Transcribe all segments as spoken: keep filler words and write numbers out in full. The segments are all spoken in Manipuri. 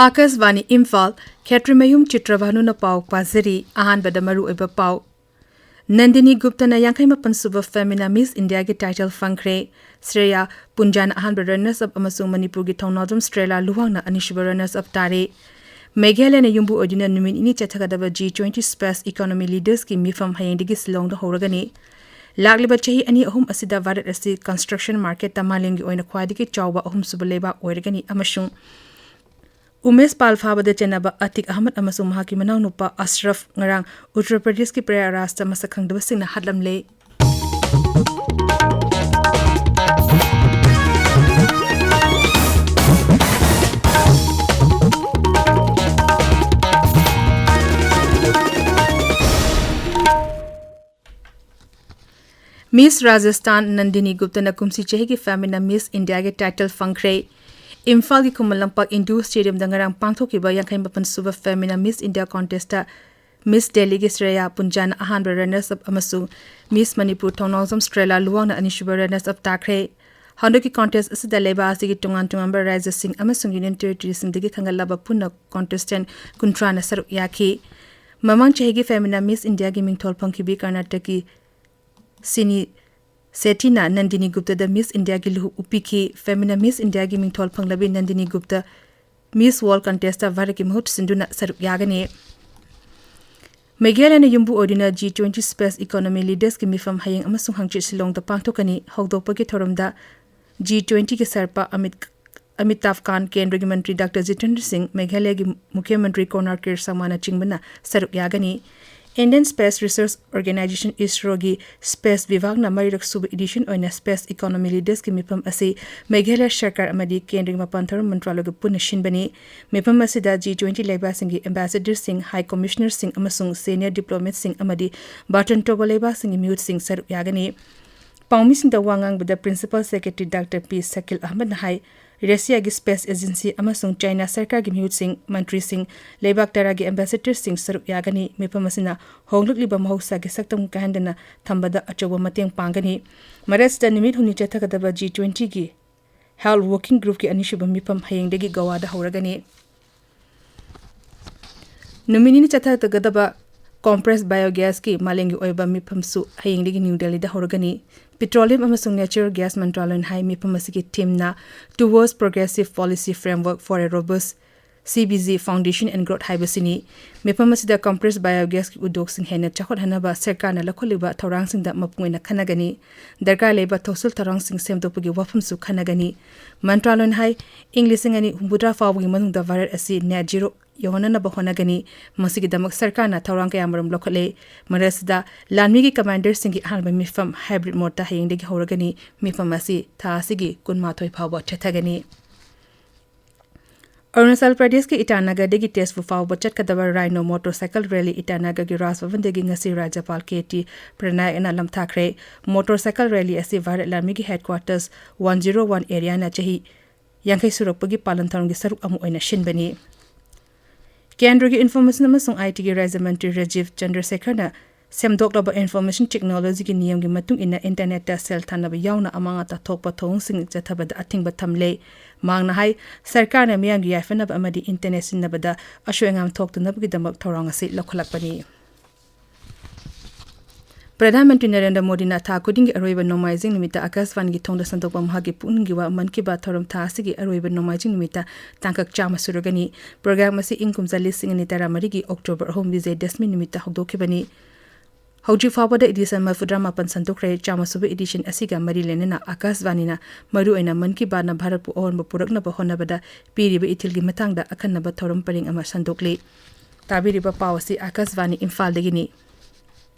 ꯑꯥꯀꯥꯁꯕꯥꯅꯤ ꯏꯝꯐꯥꯜ, ꯈꯦꯇ꯭ꯔꯤꯃꯌꯨꯝ ꯆꯤꯇ꯭ꯔꯚꯥꯅꯨꯅ ꯄꯥꯎ ꯄꯥꯖꯔꯤ꯫ ꯑꯍꯥꯟꯕꯗ ꯃꯔꯨꯑꯣꯏꯕ ꯄꯥꯎ꯫ ꯅꯟꯗꯤꯅꯤ ꯒꯨꯞꯇꯅ ꯌꯥꯡꯈꯩ ꯃꯥꯄꯟ ꯁꯨꯕ Femina Miss Indiaꯒꯤ title ꯐꯪꯈ꯭ꯔꯦ꯫ ꯁ꯭ꯔꯦꯌꯥ ꯄꯨꯟꯖꯥꯅ ꯑꯍꯥꯟꯕ runners up ꯑꯃꯁꯨꯡ ꯃꯅꯤꯄꯨꯔꯒꯤ ꯊꯧꯅꯥꯎꯖꯝ ꯁ꯭ꯇ꯭ꯔꯦꯂꯥ ꯂꯨꯋꯥꯡꯅ ꯑꯅꯤꯁꯨꯕ runners up ꯇꯥꯔꯦ꯫ ꯃꯦꯘꯥꯂꯌꯅ ꯌꯨꯝꯕꯨ ꯑꯣꯏꯗꯨꯅ ꯅꯨꯃꯤꯠ ꯅꯤꯅꯤ ꯆꯠꯊꯒꯗꯕ G twenty Space Economy Leadersꯀꯤ ꯃꯤꯐꯝ ꯍꯌꯦꯡꯗꯒꯤ ꯁꯤꯂꯣꯡꯗ ꯍꯧꯔꯒꯅꯤ꯫ ꯂꯥꯛꯂꯤꯕ ꯆꯍꯤ ꯑꯅꯤ ꯑꯍꯨꯝ ꯑꯁꯤꯗ ꯚꯥꯔꯠ ꯑꯁꯤ construction marketꯇ ꯃꯥꯂꯦꯝꯒꯤ ꯑꯣꯏꯅ ꯈ꯭ꯋꯥꯏꯗꯒꯤ ꯆꯥꯎꯕ ꯑꯍꯨꯝꯁꯨꯕ ꯂꯩꯕꯥꯛ ꯑꯣꯏꯔꯒꯅꯤ ꯑꯃꯁꯨꯡ ꯎꯃꯦꯁ ꯄꯥꯜ ꯐꯥꯕꯗ ꯆꯦꯟꯅꯕ ꯑꯇꯤꯛ ꯑꯍꯃꯗ ꯑꯃꯁꯨꯡ ꯃꯍꯥꯛꯀꯤ ꯃꯅꯥꯎꯅꯨꯄꯥ ꯑꯁꯔꯐ ꯉꯔꯥꯡ ꯎꯠꯇꯔ ꯄ꯭ꯔꯗꯦꯁꯀꯤ ꯄ꯭ꯔꯌꯥꯒꯔꯥꯖꯇ ꯃꯁꯛ ꯈꯪꯗꯕꯁꯤꯡꯅ ꯍꯥꯠꯂꯝꯂꯦ꯫ Miss Rajasthan ꯅꯟꯗꯤꯅꯤ ꯒꯨꯞꯇꯅ ꯀꯨꯝꯁꯤ ꯆꯍꯤꯒꯤ Femina Miss Indiaꯒꯤ title ꯐꯪꯈ꯭ꯔꯦ꯫ ꯏꯝꯐꯥꯜꯒꯤ ꯈꯨꯃꯟ ꯂꯝꯄꯥꯛ indoor stadiumꯗ ꯉꯔꯥꯡ ꯄꯥꯡꯊꯣꯛꯈꯤꯕ ꯌꯥꯡꯈꯩ ꯃꯥꯄꯟ ꯁꯨꯕ Femina Miss India contestꯇ Miss Delhiꯒꯤ Shreya ꯄꯨꯟꯖꯥꯅ ꯑꯍꯥꯟꯕ runners up ꯑꯃꯁꯨꯡ Miss ꯃꯅꯤꯄꯨꯔ ꯊꯧꯅꯥꯎꯖꯝ ꯁ꯭ꯇ꯭ꯔꯦꯂꯥ ꯂꯨꯋꯥꯡꯅ ꯑꯅꯤꯁꯨꯕ runners up ꯇꯥꯈ꯭ꯔꯦ꯫ ꯍꯟꯗꯛꯀꯤ contest ꯑꯁꯤꯗ ꯂꯩꯕꯥꯛ ꯑꯁꯤꯒꯤ ꯇꯣꯉꯥꯟ ꯇꯣꯉꯥꯟꯕ ꯔꯥꯖ꯭ꯌꯁꯤꯡ ꯑꯃꯁꯨꯡ Union Territoryꯁꯤꯡꯗꯒꯤ ꯈꯟꯒꯠꯂꯕ ꯄꯨꯟꯅ contestant ꯀꯨꯟꯊ꯭ꯔꯥꯅ ꯁꯔꯨꯛ ꯌꯥꯈꯤ꯫ ꯃꯃꯥꯡ ꯆꯍꯤꯒꯤ Femina Miss Indiaꯒꯤ ꯃꯤꯡꯊꯣꯜ ꯐꯪꯈꯤꯕꯤ ꯀꯔꯅꯥꯇꯀꯀꯤ ꯁꯤꯅꯤ ꯁꯦꯇꯤꯅ ꯅꯟꯗꯤꯅꯤ ꯒꯨꯞꯇꯗ Miss Indiaꯒꯤ ꯂꯨꯍꯨꯞ ꯎꯞꯄꯤꯈꯤ꯫ Femina Miss Indiaꯒꯤ ꯃꯤꯡꯊꯣꯜ ꯐꯪꯂꯕꯤ ꯅꯟꯗꯤꯅꯤ ꯒꯨꯞꯇ Miss World contestꯇ ꯚꯥꯔꯠꯀꯤ ꯃꯍꯨꯠ ꯁꯤꯟꯗꯨꯅ ꯁꯔꯨꯛ ꯌꯥꯒꯅꯤ꯫ ꯃꯦꯘꯥꯂꯌꯅ ꯌꯨꯝꯕꯨ ꯑꯣꯏꯗꯨꯅ G twenty Space Economy Leadersꯀꯤ ꯃꯤꯐꯝ ꯍꯌꯦꯡ ꯑꯃꯁꯨꯡ ꯍꯪꯆꯤꯠ ꯁꯤꯂꯣꯡꯗ ꯄꯥꯡꯊꯣꯛꯀꯅꯤ꯫ ꯍꯧꯗꯣꯛꯄꯒꯤ ꯊꯧꯔꯝꯗ G twentyꯒꯤ ꯁꯔꯄ ꯑꯃꯤꯠ-, ꯑꯃꯤꯇꯥꯚ ꯀꯥꯟ, ꯀꯦꯟꯗ꯭ꯔꯒꯤ ꯃꯟꯇ꯭ꯔꯤ ꯗꯥꯛꯇꯔ ꯖꯤꯇꯦꯟꯗ꯭ꯔ ꯁꯤꯡ, ꯃꯦꯘꯥꯂꯌꯒꯤ ꯃꯨꯈ꯭ꯌ ꯃꯟꯇ꯭ꯔꯤ ꯀꯣꯅꯥꯔ ꯀꯦ ꯁꯪꯃꯥꯅꯆꯤꯡꯕꯅ ꯁꯔꯨꯛ ꯌꯥꯒꯅꯤ꯫ Indian Space Research Organisation, ISROꯒꯤ Space ꯚꯤꯚꯥꯒꯅ ꯃꯔꯤꯔꯛ ꯁꯨꯕ edition ꯑꯣꯏꯅ Space Economy Leadersꯀꯤ ꯃꯤꯐꯝ ꯑꯁꯤ ꯃꯦꯘꯥꯂꯌ ꯁꯔꯀꯥꯔ ꯑꯃꯗꯤ ꯀꯦꯟꯗ꯭ꯔꯒꯤ ꯃꯄꯥꯟ ꯊꯧꯔꯝ ꯃꯟꯇ꯭ꯔꯥꯂꯌꯒ ꯄꯨꯟꯅ ꯁꯤꯟꯕꯅꯤ꯫ ꯃꯤꯐꯝ ꯑꯁꯤꯗ G twenty ꯂꯩꯕꯥꯛꯁꯤꯡꯒꯤ ambassadorꯁꯤꯡ, high commissionerꯁꯤꯡ ꯑꯃꯁꯨꯡ senior diplomatꯁꯤꯡ ꯑꯃꯗꯤ ꯕꯥꯔꯇꯟ ꯇꯧꯕ ꯂꯩꯕꯥꯛꯁꯤꯡꯒꯤ ꯃꯤꯍꯨꯠꯁꯤꯡ ꯁꯔꯨꯛ ꯌꯥꯒꯅꯤ꯫ ꯄꯥꯎꯃꯤꯁꯤꯡꯗ ꯋꯥ ꯉꯥꯡꯕꯗ Principal Secretary ꯗꯥꯛꯇꯔ ꯄꯤ ꯁꯀꯤꯜ ꯑꯍꯃꯗꯅ ꯍꯥꯏ, ꯔꯁꯤꯌꯥꯒꯤ Space Agency ꯑꯃꯁꯨꯡ ꯆꯥꯏꯅꯥ ꯁꯔꯀꯥꯔꯒꯤ ꯃꯤꯍꯨꯠꯁꯤꯡ, ꯃꯟꯇ꯭ꯔꯤꯁꯤꯡ, ꯂꯩꯕꯥꯛ ꯇꯔꯥꯒꯤ ambassadorꯁꯤꯡ ꯁꯔꯨꯛ ꯌꯥꯒꯅꯤ꯫ ꯃꯤꯐꯝ ꯑꯁꯤꯅ ꯍꯣꯡꯂꯛꯂꯤꯕ ꯃꯍꯧꯁꯥꯒꯤ ꯁꯛꯇꯝ ꯀꯥꯏꯍꯟꯗꯅ ꯊꯝꯕꯗ ꯑꯆꯧꯕ ꯃꯇꯦꯡ ꯄꯥꯡꯒꯅꯤ꯫ ꯃꯔꯛꯁꯤꯗ ꯅꯨꯃꯤꯠ ꯍꯨꯝꯅꯤ ꯆꯠꯊꯒꯗꯕ G twentyꯒꯤ Health Working Groupꯀꯤ ꯑꯅꯤꯁꯨꯕ ꯃꯤꯐꯝ ꯍꯌꯦꯡꯗꯒꯤ ꯒꯣꯋꯥꯗ ꯍꯧꯔꯒꯅꯤ꯫ ꯅꯨꯃꯤꯠ ꯅꯤꯅꯤ ꯆꯠꯊꯒꯗꯕ compressed biogasꯀꯤ ꯃꯥꯂꯦꯝꯒꯤ ꯑꯣꯏꯕ ꯃꯤꯐꯝꯁꯨ ꯍꯌꯦꯡꯗꯒꯤ ꯅ꯭ꯌꯨ ꯗꯦꯜꯂꯤꯗ ꯍꯧꯔꯒꯅꯤ꯫ Petroleum ꯑꯃꯁꯨꯡ Natural Gas ꯃꯟꯇ꯭ꯔꯥꯂꯣꯏꯅ ꯍꯥꯏ, ꯃꯤꯐꯝ ꯑꯁꯤꯒꯤ themeꯅ Towards Progressive Policy Framework for a Robust C B G Foundation and Growth ꯍꯥꯏꯕꯁꯤꯅꯤ꯫ ꯃꯤꯐꯝ ꯑꯁꯤꯗ compressed biogasꯀꯤ ꯎꯗꯣꯛꯁꯤꯡ ꯍꯦꯟꯅ ꯆꯥꯎꯈꯠꯍꯟꯅꯕ ꯁꯔꯀꯥꯔꯅ ꯂꯧꯈꯠꯂꯤꯕ ꯊꯧꯔꯥꯡꯁꯤꯡꯗ ꯃꯄꯨꯡ ꯑꯣꯏꯅ ꯈꯟꯅꯒꯅꯤ꯫ ꯗꯔꯀꯥꯔ ꯂꯩꯕ ꯊꯧꯁꯤꯜ ꯊꯧꯔꯥꯡꯁꯤꯡ ꯁꯦꯝꯗꯣꯛꯄꯒꯤ ꯋꯥꯐꯝꯁꯨ ꯈꯟꯅꯒꯅꯤ꯫ ꯃꯟꯇ꯭ꯔꯥꯂꯣꯏꯅ ꯍꯥꯏ, ꯏꯪ ꯂꯤꯁꯤꯡ ꯑꯅꯤ ꯍꯨꯝꯐꯨꯇꯔꯥ ꯐꯥꯎꯕꯒꯤ ꯃꯅꯨꯡꯗ ꯚꯥꯔꯠ ꯑꯁꯤ net zero ꯌꯧꯍꯟꯅꯅꯕ ꯍꯣꯠꯅꯒꯅꯤ꯫ ꯃꯁꯤꯒꯤꯗꯃꯛ ꯁꯔꯀꯥꯔꯅ ꯊꯧꯔꯥꯡ ꯀꯌꯥꯃꯔꯨꯝ ꯂꯧꯈꯠꯂꯦ꯫ ꯃꯔꯛꯁꯤꯗ ꯂꯥꯟꯃꯤꯒꯤ commanderꯁꯤꯡꯒꯤ ꯑꯍꯥꯟꯕ ꯃꯤꯐꯝ hybrid modeꯇ ꯍꯌꯦꯡꯗꯒꯤ ꯍꯧꯔꯒꯅꯤ꯫ ꯃꯤꯐꯝ ꯑꯁꯤ ꯊꯥ ꯑꯁꯤꯒꯤ ꯀꯨꯟꯃꯥꯊꯣꯏ ꯐꯥꯎꯕ ꯆꯠꯊꯒꯅꯤ꯫ ꯑꯔꯨꯅꯥꯆꯜ ꯄ꯭ꯔꯗꯦꯁꯀꯤ ꯏꯇꯥꯅꯒꯔꯗꯒꯤ ꯇꯦꯖꯄꯨꯔ ꯐꯥꯎꯕ ꯆꯠꯀꯗꯕ Rhino Motorcycle Rally ꯏꯇꯥꯅꯒꯔꯒꯤ ꯔꯥꯖ ꯚꯕꯟꯗꯒꯤ ꯉꯁꯤ ꯔꯥꯖ꯭ꯌꯄꯥꯜ ꯀꯦ ꯇꯤ ꯄ꯭ꯔꯅꯥꯌꯛꯅ ꯂꯝꯊꯥꯈ꯭ꯔꯦ꯫ Motorcycle rally ꯑꯁꯤ ꯚꯥꯔꯠ ꯂꯥꯟꯃꯤꯒꯤ headquarters one zero one areaꯅ ꯆꯍꯤ ꯌꯥꯡꯈꯩ ꯁꯨꯔꯛꯄꯒꯤ ꯄꯥꯂꯟ ꯊꯧꯔꯝꯒꯤ ꯁꯔꯨꯛ ꯑꯃ ꯑꯣꯏꯅ ꯁꯤꯟꯕꯅꯤ꯫ ꯀꯦꯟꯗ꯭ꯔꯒꯤ Information ꯑꯃꯁꯨꯡ ITꯒꯤ ꯔꯥꯖ꯭ꯌ ꯃꯟꯇ꯭ꯔꯤ ꯔꯥꯖꯤꯚ ꯆꯟꯗ꯭ꯔꯁꯦꯈꯔꯅ ꯁꯦꯝꯗꯣꯛꯂꯕ Information Technologyꯒꯤ ꯅꯤꯌꯝꯒꯤ ꯃꯇꯨꯡ ꯏꯟꯅ internetꯇ ꯁꯦꯜ ꯊꯥꯅꯕ ꯌꯥꯎꯅ ꯑꯃꯥꯡ ꯑꯇꯥ ꯊꯣꯛꯄ ꯊꯧꯑꯣꯡꯁꯤꯡ ꯆꯠꯊꯕꯗ ꯑꯊꯤꯡꯕ ꯊꯝꯂꯦ꯫ ꯃꯍꯥꯛꯅ ꯍꯥꯏ, ꯁꯔꯀꯥꯔꯅ ꯃꯤꯌꯥꯝꯒꯤ ꯌꯥꯏꯐꯅꯕ ꯑꯃꯗꯤ internet ꯁꯤꯖꯤꯟꯅꯕꯗ ꯑꯁꯣꯏ ꯑꯉꯥꯝ ꯊꯣꯛꯇꯅꯕꯒꯤꯗꯃꯛ ꯊꯧꯔꯥꯡ ꯑꯁꯤ ꯂꯧꯈꯠꯂꯛꯄꯅꯤ꯫ ꯄ꯭ꯔꯙꯥꯟ ꯃꯟꯇ꯭ꯔꯤ ꯅꯔꯦꯟꯗ꯭ꯔ ꯃꯣꯗꯤꯅ ꯊꯥ ꯈꯨꯗꯤꯡꯒꯤ ꯑꯔꯣꯏꯕ ꯅꯣꯡꯃꯥꯏꯖꯤꯡ ꯅꯨꯃꯤꯠꯇ ꯑꯥꯀꯥꯁꯕꯥꯅꯤꯒꯤ ꯊꯣꯡꯗ ꯁꯟꯗꯣꯛꯄ ꯃꯍꯥꯛꯀꯤ ꯄꯨꯛꯅꯤꯡꯒꯤ ꯋꯥ ꯃꯟ ꯀꯤ ꯕꯥꯠ ꯊꯧꯔꯝ ꯊꯥ ꯑꯁꯤꯒꯤ ꯑꯔꯣꯏꯕ ꯅꯣꯡꯃꯥꯏꯖꯤꯡ ꯅꯨꯃꯤꯠꯇ ꯇꯥꯡꯀꯛ ꯆꯥꯝꯃ ꯁꯨꯔꯒꯅꯤ꯫ Program ꯑꯁꯤ ꯏꯪ ꯀꯨꯝꯖꯥ ꯂꯤꯁꯤꯡ ꯑꯅꯤ ꯇꯔꯥꯃꯔꯤꯒꯤ October ꯑꯍꯨꯝ ꯕꯤꯖꯌꯗꯁꯃꯤ ꯅꯨꯃꯤꯠꯇ ꯍꯧꯗꯣꯛꯈꯤꯕꯅꯤ꯫ ꯍꯧꯖꯤꯛ ꯐꯥꯎꯕꯗ edition ꯃꯔꯤꯐꯨꯇꯔꯥ ꯃꯥꯄꯟ ꯁꯟꯗꯣꯛꯈ꯭ꯔꯦ꯫ ꯆꯥꯝꯃ ꯁꯨꯕ edition ꯑꯁꯤꯒ ꯃꯔꯤ ꯂꯩꯅꯅ ꯑꯥꯀꯥꯁꯕꯥꯅꯤꯅ ꯃꯔꯨꯑꯣꯏꯅ ꯃꯟ ꯀꯤ ꯕꯥꯠꯅ ꯚꯥꯔꯠꯄꯨ ꯑꯑꯣꯟꯕ ꯄꯨꯔꯛꯅꯕ ꯍꯣꯠꯅꯕꯗ ꯄꯤꯔꯤꯕ ꯏꯊꯤꯜꯒꯤ ꯃꯇꯥꯡꯗ ꯑꯈꯟꯅꯕ ꯊꯧꯔꯝ ꯄꯔꯤꯡ ꯑꯃ ꯁꯟꯗꯣꯛꯂꯤ꯫ ꯇꯥꯕꯤꯔꯤꯕ ꯄꯥꯎ ꯑꯁꯤ ꯑꯥꯀꯥꯁꯕꯥꯅꯤ ꯏꯝꯐꯥꯜꯗꯒꯤꯅꯤ꯫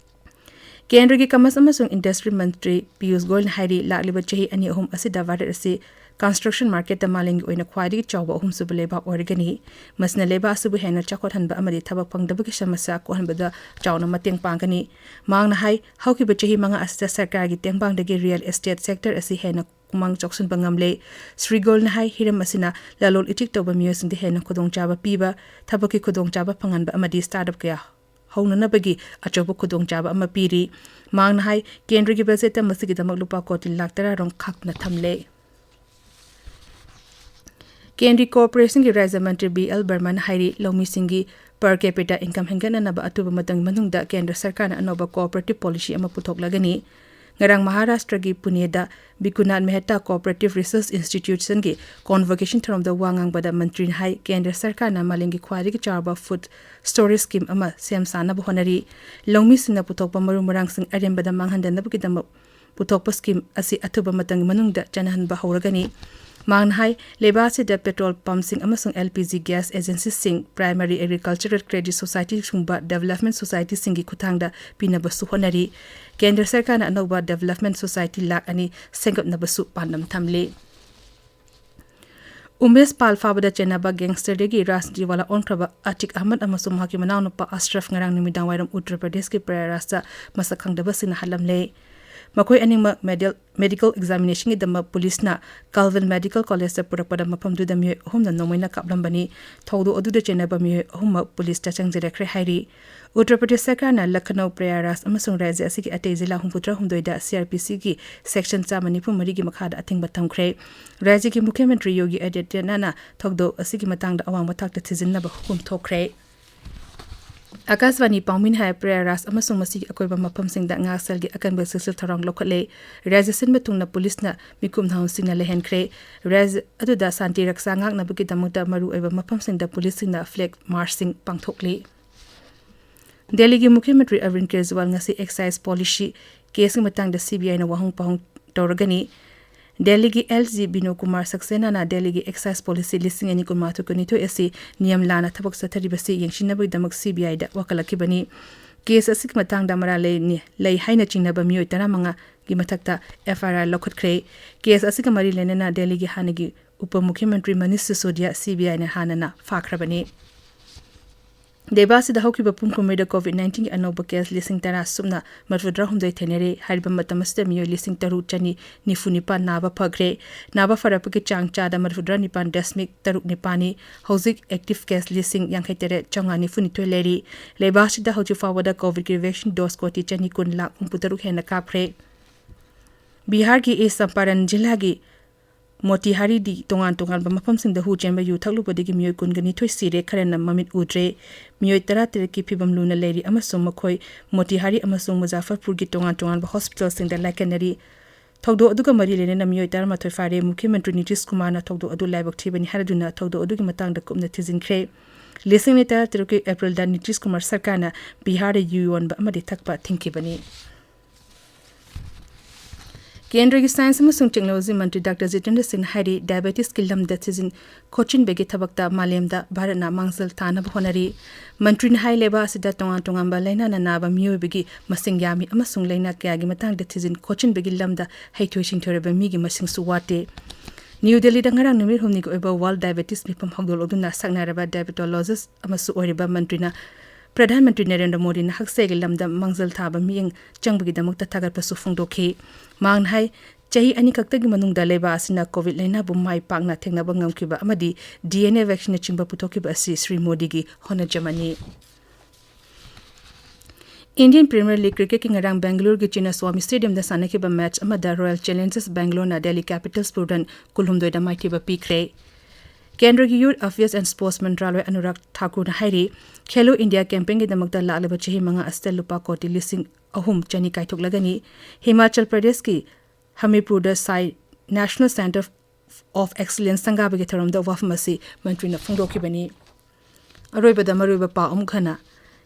ꯀꯦꯟꯗ꯭ꯔꯒꯤ Commerce ꯑꯃꯁꯨꯡ Industry ꯃꯟꯇ꯭ꯔꯤ ꯄꯤꯌꯨꯁ ꯒꯣꯌꯜꯅ ꯍꯥꯏꯔꯤ, ꯂꯥꯛꯂꯤꯕ ꯆꯍꯤ ꯑꯅꯤ ꯑꯍꯨꯝ ꯑꯁꯤꯗ ꯚꯥꯔꯠ ꯑꯁꯤ construction marketꯇ ꯃꯥꯂꯦꯝꯒꯤ ꯑꯣꯏꯅ ꯈ꯭ꯋꯥꯏꯗꯒꯤ ꯆꯥꯎꯕ ꯑꯍꯨꯝꯁꯨꯕ ꯂꯩꯕꯥꯛ ꯑꯣꯏꯔꯒꯅꯤ꯫ ꯃꯁꯤꯅ ꯂꯩꯕꯥꯛ ꯑꯁꯤꯕꯨ ꯍꯦꯟꯅ ꯆꯥꯎꯈꯠꯍꯟꯕ ꯑꯃꯗꯤ ꯊꯕꯛ ꯐꯪꯗꯕꯒꯤ ꯁꯃꯁ꯭ꯌꯥ ꯀꯣꯛꯍꯟꯕꯗ ꯆꯥꯎꯅ ꯃꯇꯦꯡ ꯄꯥꯡꯒꯅꯤ꯫ ꯃꯍꯥꯛꯅ ꯍꯥꯏ, ꯍꯧꯈꯤꯕ ꯆꯍꯤ ꯃꯉꯥ ꯑꯁꯤꯗ ꯁꯔꯀꯥꯔꯒꯤ ꯇꯦꯡꯕꯥꯡꯗꯒꯤ real estate sector ꯑꯁꯤ ꯍꯦꯟꯅ ꯈꯨꯃꯥꯡ ꯆꯥꯎꯁꯤꯟꯕ ꯉꯝꯂꯦ꯫ ꯁ꯭ꯔꯤ ꯒꯣꯌꯜꯅ ꯍꯥꯏ, ꯍꯤꯔꯝ ꯑꯁꯤꯅ ꯂꯂꯣꯟ ꯏꯇꯤꯛ ꯇꯧꯕ ꯃꯤꯑꯣꯏꯁꯤꯡꯗ ꯍꯦꯟꯅ ꯈꯨꯗꯣꯡꯆꯥꯕ ꯄꯤꯕ, ꯊꯕꯛꯀꯤ ꯈꯨꯗꯣꯡꯆꯥꯕ ꯐꯪꯍꯟꯕ ꯑꯃꯗꯤ startup ꯀꯌꯥ ꯍꯧꯅꯅꯕꯒꯤ ꯑꯆꯧꯕ ꯈꯨꯗꯣꯡꯆꯥꯕ ꯑꯃ ꯄꯤꯔꯤ꯫ ꯃꯍꯥꯛꯅ ꯍꯥꯏ, ꯀꯦꯟꯗ꯭ꯔꯒꯤ ꯕꯖꯦꯠꯇ ꯃꯁꯤꯒꯤꯗꯃꯛ ꯂꯨꯄꯥ ꯀꯣꯇꯤ ꯂꯥꯈ ꯇꯔꯥ ꯔꯣꯝ ꯈꯥꯛꯅ ꯊꯝꯂꯦ꯫ ꯀꯦꯟꯗ꯭ꯔꯒꯤ Cooperationꯒꯤ ꯔꯥꯖ꯭ꯌ ꯃꯟꯇ꯭ꯔꯤ ꯕꯤ ꯑꯦꯜ ꯕꯔꯃꯟ ꯍꯥꯏꯔꯤ, ꯂꯧꯃꯤꯁꯤꯡꯒꯤ per capita income ꯍꯦꯟꯒꯠꯅꯅꯕ ꯑꯊꯨꯕ ꯃꯇꯝꯒꯤ ꯃꯅꯨꯡꯗ ꯀꯦꯟꯗ꯭ꯔ ꯁꯔꯀꯥꯔꯅ ꯑꯅꯧꯕ cooperative policy ꯑꯃ ꯄꯨꯊꯣꯛꯂꯒꯅꯤ꯫ ꯉꯔꯥꯡ ꯃꯍꯥꯔꯥꯁꯇ꯭ꯔꯒꯤ ꯄꯨꯅꯦꯗ ꯕꯤꯀꯨꯅꯥꯊ ꯃꯦꯍꯇꯥ Cooperative Research Institutionꯒꯤ convocation ꯊꯧꯔꯝꯗ ꯋꯥ ꯉꯥꯡꯕꯗ ꯃꯟꯇ꯭ꯔꯤꯅ ꯍꯥꯏ, ꯀꯦꯟꯗ꯭ꯔ ꯁꯔꯀꯥꯔꯅ ꯃꯥꯂꯦꯝꯒꯤ ꯈ꯭ꯋꯥꯏꯗꯒꯤ ꯆꯥꯎꯔꯕ food storage scheme ꯑꯃ ꯁꯦꯝ ꯁꯥꯅꯕ ꯍꯣꯠꯅꯔꯤ꯫ ꯂꯧꯃꯤꯁꯤꯡꯅ ꯄꯨꯊꯣꯛꯄ ꯃꯔꯨ ꯃꯔꯥꯡꯁꯤꯡ ꯑꯔꯦꯝꯕꯗ ꯃꯥꯡꯍꯟꯗꯅꯕꯒꯤꯗꯃꯛ ꯄꯨꯊꯣꯛꯄ scheme ꯑꯁꯤ ꯑꯊꯨꯕ ꯃꯇꯝꯒꯤ ꯃꯅꯨꯡꯗ ꯆꯠꯅꯍꯟꯕ ꯍꯧꯔꯒꯅꯤ꯫ ꯃꯍꯥꯛꯅ ꯍꯥꯏ, ꯂꯩꯕꯥꯛ ꯑꯁꯤꯗ petrol pumpꯁꯤꯡ ꯑꯃꯁꯨꯡ L P G gas agencyꯁꯤꯡ, primary agricultural credit societyꯒꯨꯝꯕ development societyꯁꯤꯡꯒꯤ ꯈꯨꯠꯊꯥꯡꯗ ꯄꯤꯅꯕꯁꯨ ꯍꯣꯠꯅꯔꯤ꯫ ꯀꯦꯟꯗ꯭ꯔ ꯁꯔꯀꯥꯔꯅ ꯑꯅꯧꯕ development society ꯂꯥꯈ ꯑꯅꯤ ꯁꯦꯝꯒꯠꯅꯕꯁꯨ ꯄꯥꯟꯗꯝ ꯊꯝꯂꯤ꯫ ꯎꯃꯦꯁ ꯄꯥꯜ ꯐꯥꯕꯗ ꯆꯦꯟꯅꯕ gangsterꯗꯒꯤ ꯔꯥꯖꯅꯤꯇꯤ ꯋꯥꯂꯥ ꯑꯣꯟꯈ꯭ꯔꯕ ꯑꯇꯤꯛ ꯑꯍꯃꯗ ꯑꯃꯁꯨꯡ ꯃꯍꯥꯛꯀꯤ ꯃꯅꯥꯎꯅꯨꯄꯥ ꯑꯁꯔꯐ ꯉꯔꯥꯡ ꯅꯨꯃꯤꯗꯥꯡꯋꯥꯏꯔꯝ ꯎꯠꯇꯔ ꯄ꯭ꯔꯗꯦꯁꯀꯤ ꯄ꯭ꯔꯌꯥꯔꯥꯖꯇ ꯃꯁꯛ ꯈꯪꯗꯕꯁꯤꯡꯅ ꯍꯥꯠꯂꯝꯂꯦ꯫ ꯃꯈꯣꯏ ꯑꯅꯤꯃꯛ medical examinationꯒꯤꯗꯃꯛ ꯄꯨꯂꯤꯁꯅ ꯀꯥꯜꯚꯤꯟ ꯃꯦꯗꯤꯀꯦꯜ ꯀꯣꯂꯦꯖꯇ ꯄꯨꯔꯛꯄꯗ ꯃꯐꯝꯗꯨꯗ ꯃꯤꯑꯣꯏ ꯑꯍꯨꯝꯅ ꯅꯣꯡꯃꯩꯅ ꯀꯥꯞꯂꯝꯕꯅꯤ꯫ ꯊꯧꯗꯣꯛ ꯑꯗꯨꯗ ꯆꯦꯟꯅꯕ ꯃꯤꯑꯣꯏ ꯑꯍꯨꯝꯃꯛ ꯄꯨꯂꯤꯁꯇ ꯆꯪꯖꯔꯛꯈ꯭ꯔꯦ ꯍꯥꯏꯔꯤ꯫ ꯎꯠꯇꯔ ꯄ꯭ꯔꯗꯦꯁ ꯁꯔꯀꯥꯔꯅ ꯂꯈꯅꯧ, ꯄ꯭ꯔꯌꯥꯔꯥꯖ ꯑꯃꯁꯨꯡ ꯔꯥꯖ꯭ꯌ ꯑꯁꯤꯒꯤ ꯑꯇꯩ ꯖꯤꯂꯥ ꯍꯨꯝꯐꯨꯇꯔꯥꯍꯨꯝꯗꯣꯏꯗ C R P Cꯒꯤ section ꯆꯥꯝꯃ ꯅꯤꯐꯨ ꯃꯔꯤꯒꯤ ꯃꯈꯥꯗ ꯑꯊꯤꯡꯕ ꯊꯝꯈ꯭ꯔꯦ꯫ ꯔꯥꯖ꯭ꯌꯒꯤ ꯃꯨꯈ꯭ꯌ ꯃꯟꯇ꯭ꯔꯤ ꯌꯣꯒꯤ ꯑꯗꯤꯇ꯭ꯌꯅꯥꯊꯅ ꯊꯧꯗꯣꯛ ꯑꯁꯤꯒꯤ ꯃꯇꯥꯡꯗ ꯑꯋꯥꯡꯕ ꯊꯥꯛꯇ ꯊꯤꯖꯤꯟꯅꯕ ꯍꯨꯀꯨꯝ ꯊꯣꯛꯈ꯭ꯔꯦ꯫ ꯑꯀꯥꯁꯕꯥꯅꯤ ꯄꯥꯎꯃꯤꯅ ꯍꯥꯏ, ꯄ꯭ꯔꯌꯥꯔꯥꯖ ꯑꯃꯁꯨꯡ ꯃꯁꯤꯒꯤ ꯑꯀꯣꯏꯕ ꯃꯐꯝꯁꯤꯡꯗ ꯉꯥꯛꯁꯦꯜꯒꯤ ꯑꯀꯟꯕ ꯆꯦꯛꯁꯤꯜ ꯊꯧꯔꯥꯡ ꯂꯧꯈꯠꯂꯦ꯫ ꯔꯥꯖ꯭ꯌ ꯁꯤꯟꯕ ꯊꯨꯡꯅ ꯄꯨꯂꯤꯁꯅ ꯃꯤꯈꯨꯝ ꯅꯥꯍꯨꯝꯁꯤꯡꯅ ꯂꯩꯍꯟꯈ꯭ꯔꯦ꯫ ꯔꯥꯖ꯭ꯌ ꯑꯗꯨꯗ ꯁꯥꯟꯇꯤ ꯔꯛꯁꯥ ꯉꯥꯛꯅꯕꯒꯤꯗꯃꯛꯇ ꯃꯔꯨꯑꯣꯏꯕ ꯃꯐꯝꯁꯤꯡꯗ ꯄꯨꯂꯤꯁꯁꯤꯡꯅ flag marchꯁꯤꯡ ꯄꯥꯡꯊꯣꯛꯂꯤ꯫ ꯗꯦꯜꯂꯤꯒꯤ ꯃꯨꯈ꯭ꯌ ꯃꯟꯇ꯭ꯔꯤ ꯑꯔꯕꯤꯟꯗ ꯀꯦꯖ꯭ꯔꯤꯋꯥꯜ ꯉꯁꯤ excise policy caseꯀꯤ ꯃꯇꯥꯡꯗ C B Iꯅ ꯋꯥꯍꯪ ꯄꯥꯎꯍꯪ ꯇꯧꯔꯒꯅꯤ꯫ ꯗꯦꯜꯂꯤꯒꯤ L G ꯕꯤꯅꯣ ꯀꯨꯃꯥꯔ ꯁꯛꯁꯦꯅꯥꯅ ꯗꯦꯜꯂꯤꯒꯤ excise policy ꯂꯤꯁꯤꯡ ꯑꯅꯤ ꯀꯨꯟꯃꯥꯊꯣꯏ ꯀꯨꯟꯅꯤꯊꯣꯏ ꯑꯁꯤ ꯅꯤꯌꯝ ꯂꯥꯟꯅ ꯊꯕꯛ ꯆꯠꯊꯔꯤꯕꯁꯤ ꯌꯦꯡꯁꯤꯟꯅꯕꯒꯤꯗꯃꯛ C B Iꯗ ꯋꯥꯀꯠꯂꯛꯈꯤꯕꯅꯤ꯫ Case ꯑꯁꯤꯒꯤ ꯃꯇꯥꯡꯗ ꯃꯔꯥꯜ ꯂꯩꯅꯤ-, ꯂꯩ ꯍꯥꯏꯅ ꯆꯤꯡꯅꯕ ꯃꯤꯑꯣꯏ ꯇꯔꯥꯃꯉꯥꯒꯤ ꯃꯊꯛꯇ F I R ꯂꯧꯈꯠꯈ꯭ꯔꯦ꯫ Case ꯑꯁꯤꯒ ꯃꯔꯤ ꯂꯩꯅꯅ ꯗꯦꯜꯂꯤꯒꯤ ꯍꯥꯟꯅꯒꯤ ꯎꯄ ꯃꯨꯈ꯭ꯌ ꯃꯟꯇ꯭ꯔꯤ ꯃꯅꯤꯁ ꯁꯤꯁꯣꯗꯤꯌꯥ C B Iꯅ ꯍꯥꯟꯅꯅ ꯐꯥꯈ꯭ꯔꯕꯅꯤ꯫ ꯂꯩꯕꯥꯛ ꯑꯁꯤꯗ ꯍꯧꯈꯤꯕ ꯄꯨꯡ ꯀꯨꯟꯃꯔꯤꯗ COVID nineteenꯒꯤ ꯑꯅꯧꯕ case ꯂꯤꯁꯤꯡ ꯇꯔꯥ ꯁꯨꯞꯅ ꯃꯔꯤꯐꯨꯇꯔꯥ ꯍꯨꯝꯗꯣꯏ ꯊꯦꯡꯅꯔꯦ꯫ ꯍꯥꯏꯔꯤꯕ ꯃꯇꯝ ꯑꯁꯤꯗ ꯃꯤꯑꯣꯏ ꯂꯤꯁꯤꯡ ꯇꯔꯨꯛ ꯆꯅꯤ ꯅꯤꯐꯨ ꯅꯤꯄꯥꯟ ꯅꯥꯕ ꯐꯈ꯭ꯔꯦ꯫ ꯅꯥꯕ ꯐꯔꯛꯄꯒꯤ ꯆꯥꯡ ꯆꯥꯗ ꯃꯔꯤꯐꯨꯇꯔꯥ ꯅꯤꯄꯥꯟ ꯗꯁꯃꯤꯛ ꯇꯔꯨꯛ ꯅꯤꯄꯥꯟꯅꯤ꯫ ꯍꯧꯖꯤꯛ active case ꯂꯤꯁꯤꯡ ꯌꯥꯡꯈꯩ ꯇꯔꯦꯠ ꯆꯥꯝꯃꯉꯥ ꯅꯤꯐꯨ ꯅꯤꯊꯣꯏ ꯂꯩꯔꯤ꯫ ꯂꯩꯕꯥꯛ ꯑꯁꯤꯗ ꯍꯧꯖꯤꯛ ꯐꯥꯎꯕꯗ COVIDꯀꯤ vaccine dose ꯀꯣꯇꯤ ꯆꯅꯤ ꯀꯨꯟ ꯂꯥꯈ ꯍꯨꯝꯐꯨ ꯇꯔꯨꯛ ꯍꯦꯟꯅ ꯀꯥꯞꯈ꯭ꯔꯦ꯫ ꯕꯤꯍꯥꯔꯒꯤ ꯏꯁ ꯆꯝꯄꯥꯔꯟ ꯖꯤꯂꯥꯒꯤ ꯃꯣꯇꯤꯍꯥꯔꯤꯗꯤ ꯇꯣꯉꯥꯟ ꯇꯣꯉꯥꯟꯕ ꯃꯐꯝꯁꯤꯡꯗ ꯍꯨ ꯆꯦꯟꯕ ꯌꯨ ꯊꯛꯂꯨꯕꯗꯒꯤ ꯃꯤꯑꯣꯏ ꯀꯨꯟꯒ ꯅꯤꯊꯣꯏ ꯁꯤꯔꯦ, ꯈꯔꯅ ꯃꯃꯤꯠ ꯎꯗ꯭ꯔꯦ꯫ ꯃꯤꯑꯣꯏ ꯇꯔꯥꯇꯔꯦꯠꯀꯤ ꯐꯤꯕꯝ ꯂꯨꯅ ꯂꯩꯔꯤ ꯑꯃꯁꯨꯡ ꯃꯈꯣꯏ ꯃꯣꯇꯤꯍꯥꯔꯤ ꯑꯃꯁꯨꯡ ꯃꯨꯖꯥꯐꯔꯄꯨꯔꯒꯤ ꯇꯣꯉꯥꯟ ꯇꯣꯉꯥꯟꯕ ꯍꯣꯁꯄꯤꯇꯥꯜꯁꯤꯡꯗ ꯂꯥꯏꯀꯠꯅꯔꯤ꯫ ꯊꯧꯗꯣꯛ ꯑꯗꯨꯒ ꯃꯔꯤ ꯂꯩꯅꯅ ꯃꯤꯑꯣꯏ ꯇꯔꯥꯃꯥꯊꯣꯏ ꯐꯥꯔꯦ꯫ ꯃꯨꯈ꯭ꯌ ꯃꯟꯇ꯭ꯔꯤ ꯅꯤꯇꯤꯁ ꯀꯨꯃꯥꯔꯅ ꯊꯧꯗꯣꯛ ꯑꯗꯨ ꯂꯥꯏꯕꯛ ꯊꯤꯕꯅꯤ ꯍꯥꯏꯔꯗꯨꯅ ꯊꯧꯗꯣꯛ ꯑꯗꯨꯒꯤ ꯃꯇꯥꯡꯗ ꯀꯨꯞꯅ ꯊꯤꯖꯤꯟꯈ꯭ꯔꯦ꯫ ꯂꯤꯁꯤꯡ ꯑꯅꯤ ꯇꯔꯥꯇꯔꯨꯛꯀꯤ ꯑꯦꯄ꯭ꯔꯤꯜꯗ ꯅꯤꯇꯤꯁ ꯀꯨꯃꯥꯔ ꯁꯔꯀꯥꯔꯅ ꯕꯤꯍꯥꯔꯗ ꯌꯨ ꯌꯣꯟꯕ ꯑꯃꯗꯤ ꯊꯛꯄ ꯊꯤꯡꯈꯤꯕꯅꯤ꯫ ꯀꯦꯟꯗ꯭ꯔꯒꯤ ꯁꯥꯏꯟꯁ ꯑꯃꯁꯨꯡ ꯇꯦꯛꯅꯣꯂꯣꯖꯤ ꯃꯟꯇ꯭ꯔꯤ ꯗꯥꯛꯇꯔ ꯖꯤꯇꯦꯟꯗ꯭ꯔ ꯁꯤꯡꯅ ꯍꯥꯏꯔꯤ, ꯗꯥꯏꯕꯦꯇꯤꯁꯀꯤ ꯂꯝꯗ ꯊꯤꯖꯤꯟ ꯈꯣꯠꯆꯤꯟꯕꯒꯤ ꯊꯕꯛꯇ ꯃꯥꯂꯦꯝꯗ ꯚꯥꯔꯠꯅ ꯃꯥꯡꯖꯤꯜ ꯊꯥꯅꯕ ꯍꯣꯠꯅꯔꯤ꯫ ꯃꯟꯇ꯭ꯔꯤꯅ ꯍꯥꯏ, ꯂꯩꯕꯥꯛ ꯑꯁꯤꯗ ꯇꯣꯉꯥꯟ ꯇꯣꯉꯥꯟꯕ ꯂꯥꯏꯅꯥꯅ ꯅꯥꯕ ꯃꯤꯑꯣꯏꯕꯒꯤ ꯃꯁꯤꯡ ꯌꯥꯝꯃꯤ ꯑꯃꯁꯨꯡ ꯂꯥꯏꯅꯥ ꯀꯌꯥꯒꯤ ꯃꯇꯥꯡꯗ ꯊꯤꯖꯤꯟ ꯈꯣꯠꯆꯤꯟꯕꯒꯤ ꯂꯝꯗ ꯍꯩꯊꯣꯏ ꯁꯤꯡꯊꯣꯏꯔꯕ ꯃꯤꯒꯤ ꯃꯁꯤꯡꯁꯨ ꯋꯥꯠꯇꯦ꯫ ꯅ꯭ꯌꯨ ꯗꯦꯜꯂꯤꯗ ꯉꯔꯥꯡ ꯅꯨꯃꯤꯠ ꯍꯨꯝꯅꯤꯒꯤ ꯑꯣꯏꯕ ꯋꯥꯔꯜꯗ ꯗꯥꯏꯕꯦꯇꯤꯁ ꯃꯤꯐꯝ ꯍꯧꯗꯣꯛꯂꯗꯨꯅ ꯁꯛꯅꯥꯏꯔꯕ ꯗꯥꯏꯕꯦꯇꯣꯂꯣꯖꯤꯁ ꯑꯃꯁꯨ ꯑꯣꯏꯔꯤꯕ ꯃꯟꯇ꯭ꯔꯤꯅ ꯄ꯭ꯔꯙꯥꯟ ꯃꯟꯇ꯭ꯔꯤ ꯅꯔꯦꯟꯗ꯭ꯔ ꯃꯣꯗꯤꯅ ꯍꯛꯁꯦꯜꯒꯤ ꯂꯝꯗ ꯃꯥꯡꯖꯤꯜ ꯊꯥꯕ ꯃꯤꯠꯌꯦꯡ ꯆꯪꯕꯒꯤꯗꯃꯛꯇ ꯊꯥꯒꯠꯄꯁꯨ ꯐꯣꯡꯗꯣꯛꯈꯤ꯫ ꯃꯍꯥꯛꯅ ꯍꯥꯏ, ꯆꯍꯤ ꯑꯅꯤ ꯈꯛꯇꯒꯤ ꯃꯅꯨꯡꯗ ꯂꯩꯕꯥꯛ ꯑꯁꯤꯅ ꯀꯣꯚꯤꯗ ꯂꯥꯏꯅꯥꯕꯨ ꯃꯥꯏ ꯄꯥꯛꯅ ꯊꯦꯡꯅꯕ ꯉꯝꯈꯤꯕ ꯑꯃꯗꯤ ꯗꯤ ꯑꯦꯟ ꯑꯦ ꯚꯦꯛꯁꯤꯟꯅꯆꯤꯡꯕ ꯄꯨꯊꯣꯛꯈꯤꯕ ꯑꯁꯤ ꯁ꯭ꯔꯤ ꯃꯣꯗꯤꯒꯤ ꯍꯣꯠꯅꯖꯃꯟꯅꯤ꯫ ꯏꯟꯗꯤꯌꯟ ꯄ꯭ꯔꯤꯃꯤꯌꯔ ꯂꯤꯒ ꯀ꯭ꯔꯤꯀꯦꯠꯀꯤ ꯉꯔꯥꯡ ꯕꯦꯡꯒꯂꯨꯔꯨꯒꯤ ꯆꯤꯟꯅꯁ꯭ꯋꯥꯃꯤ ꯁ꯭ꯇꯦꯗꯤꯌꯝꯗ ꯁꯥꯟꯅꯈꯤꯕ ꯃꯦꯆ ꯑꯃꯗ ꯔꯣꯌꯦꯜ ꯆꯦꯂꯦꯟꯖꯔꯁ ꯕꯦꯡꯒꯂꯣꯔꯅ ꯗꯦꯜꯂꯤ ꯀꯦꯄꯤꯇꯜꯁꯄꯨ ꯔꯟ ꯀꯨꯟꯍꯨꯝꯗꯣꯏꯗ ꯃꯥꯏꯊꯤꯕ ꯄꯤꯈ꯭ꯔꯦ꯫ ꯀꯦꯟꯗ꯭ꯔꯒꯤ youth affairs and sports ꯃꯟꯇ꯭ꯔꯥꯂꯣꯏ Anurag ꯊꯥꯀꯨꯔꯅ ꯍꯥꯏꯔꯤ, ꯈꯦꯂꯣ ꯏꯟꯗꯤꯌꯥ ꯀꯦꯝꯄꯦꯟꯒꯤꯗꯃꯛꯇ ꯂꯥꯛꯂꯤꯕ ꯆꯍꯤ ꯃꯉꯥ ꯑꯁꯤꯗ ꯂꯨꯄꯥ ꯀꯣꯇꯤ ꯂꯤꯁꯤꯡ ꯑꯍꯨꯝ ꯆꯅꯤ ꯀꯥꯏꯊꯣꯛꯂꯒꯅꯤ꯫ ꯍꯤꯃꯥꯆꯜ ꯄ꯭ꯔꯗꯦꯁꯀꯤ ꯍꯃꯤꯔꯄꯨꯔꯗ ꯁꯥꯏ ꯅꯦꯁꯅꯦꯜ ꯁꯦꯟꯇꯔ ꯑꯣꯐ ꯑꯦꯛꯁꯤꯂꯦꯟꯁ ꯁꯪꯒꯥꯕꯒꯤ ꯊꯧꯔꯝꯗ ꯋꯥꯐꯝ ꯑꯁꯤ ꯃꯟꯇ꯭ꯔꯤꯅ ꯐꯣꯡꯗꯣꯛꯈꯤꯕꯅꯤ꯫ ꯑꯔꯣꯏꯕꯗ ꯃꯔꯨꯑꯣꯏꯕ ꯄꯥꯎ ꯑꯃꯨꯛ ꯍꯟꯅ,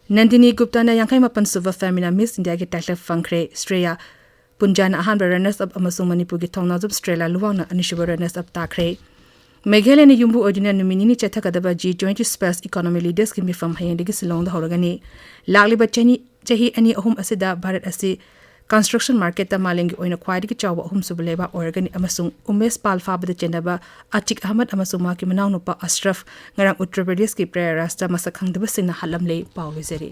ꯅꯟꯗꯤꯅꯤ ꯒꯨꯞꯇꯥꯅ ꯌꯥꯡꯈꯩ ꯃꯥꯄꯟ ꯁꯨꯕ ꯐꯦꯃꯤꯅꯥ ꯃꯤꯁ ꯏꯟꯗꯤꯌꯥꯒꯤ ꯇꯥꯏꯇꯜ ꯐꯪꯈ꯭ꯔꯦ꯫ ꯁ꯭ꯔꯦꯌꯥ ꯄꯨꯟꯖꯥꯅ ꯑꯍꯥꯟꯕ ꯔꯅꯔꯁ ꯑꯞ ꯑꯃꯁꯨꯡ ꯃꯅꯤꯄꯨꯔꯒꯤ ꯊꯧꯅꯥꯖꯝ ꯁ꯭ꯇ꯭ꯔꯦꯂꯥ ꯂꯨꯋꯥꯡꯅ ꯑꯅꯤꯁꯨꯕ ꯔꯅꯔꯁ ꯑꯞ ꯇꯥꯈ꯭ꯔꯦ꯫ ꯃꯦꯘꯥꯂꯌꯅ ꯌꯨꯝꯕꯨ ꯑꯣꯏꯗꯨꯅ ꯅꯨꯃꯤꯠ ꯅꯤꯅꯤ ꯆꯠꯊꯒꯗꯕ ꯖꯤ ꯇ꯭ꯋꯦꯟꯇꯤ ꯁ꯭ꯄꯦꯁ ꯏꯀꯣꯅꯣꯃꯤ ꯂꯤꯗꯔꯁꯀꯤ ꯃꯤꯐꯝ ꯍꯌꯦꯡꯗꯒꯤ ꯁꯤꯂꯣꯡꯗ ꯍꯧꯔꯒꯅꯤ꯫ ꯂꯥꯛꯂꯤꯕ ꯆꯅꯤ, ꯆꯍꯤ ꯑꯅꯤ ꯑꯍꯨꯝ ꯑꯁꯤꯗ ꯚꯥꯔꯠ ꯑꯁꯤ ꯀꯟꯁꯇ꯭ꯔꯛꯁꯟ ꯃꯥꯔꯀꯦꯠꯇ ꯃꯥꯂꯦꯝꯒꯤ ꯑꯣꯏꯅ ꯈ꯭ꯋꯥꯏꯗꯒꯤ ꯆꯥꯎꯕ ꯑꯍꯨꯝꯁꯨꯕ ꯂꯩꯕꯥꯛ ꯑꯣꯏꯔꯒꯅꯤ ꯑꯃꯁꯨꯡ ꯎꯃꯦꯁ ꯄꯥꯜ ꯐꯥꯕꯗ ꯆꯦꯟꯅꯕ ꯑꯇꯤꯛ ꯑꯍꯃꯗ ꯑꯃꯁꯨꯡ ꯃꯍꯥꯛꯀꯤ ꯃꯅꯥꯎꯅꯨꯄꯥ ꯑꯁ꯭ꯔꯐ ꯉꯔꯥꯡ ꯎꯠꯇꯔ ꯄ꯭ꯔꯗꯦꯁꯀꯤ ꯄ꯭ꯔꯌꯥꯒꯔꯥꯖꯇ ꯃꯁꯛ ꯈꯪꯗꯕꯁꯤꯡꯅ ꯍꯥꯠꯂꯝꯂꯦ꯫ ꯄꯥꯎ ꯂꯣꯏꯖꯔꯦ꯫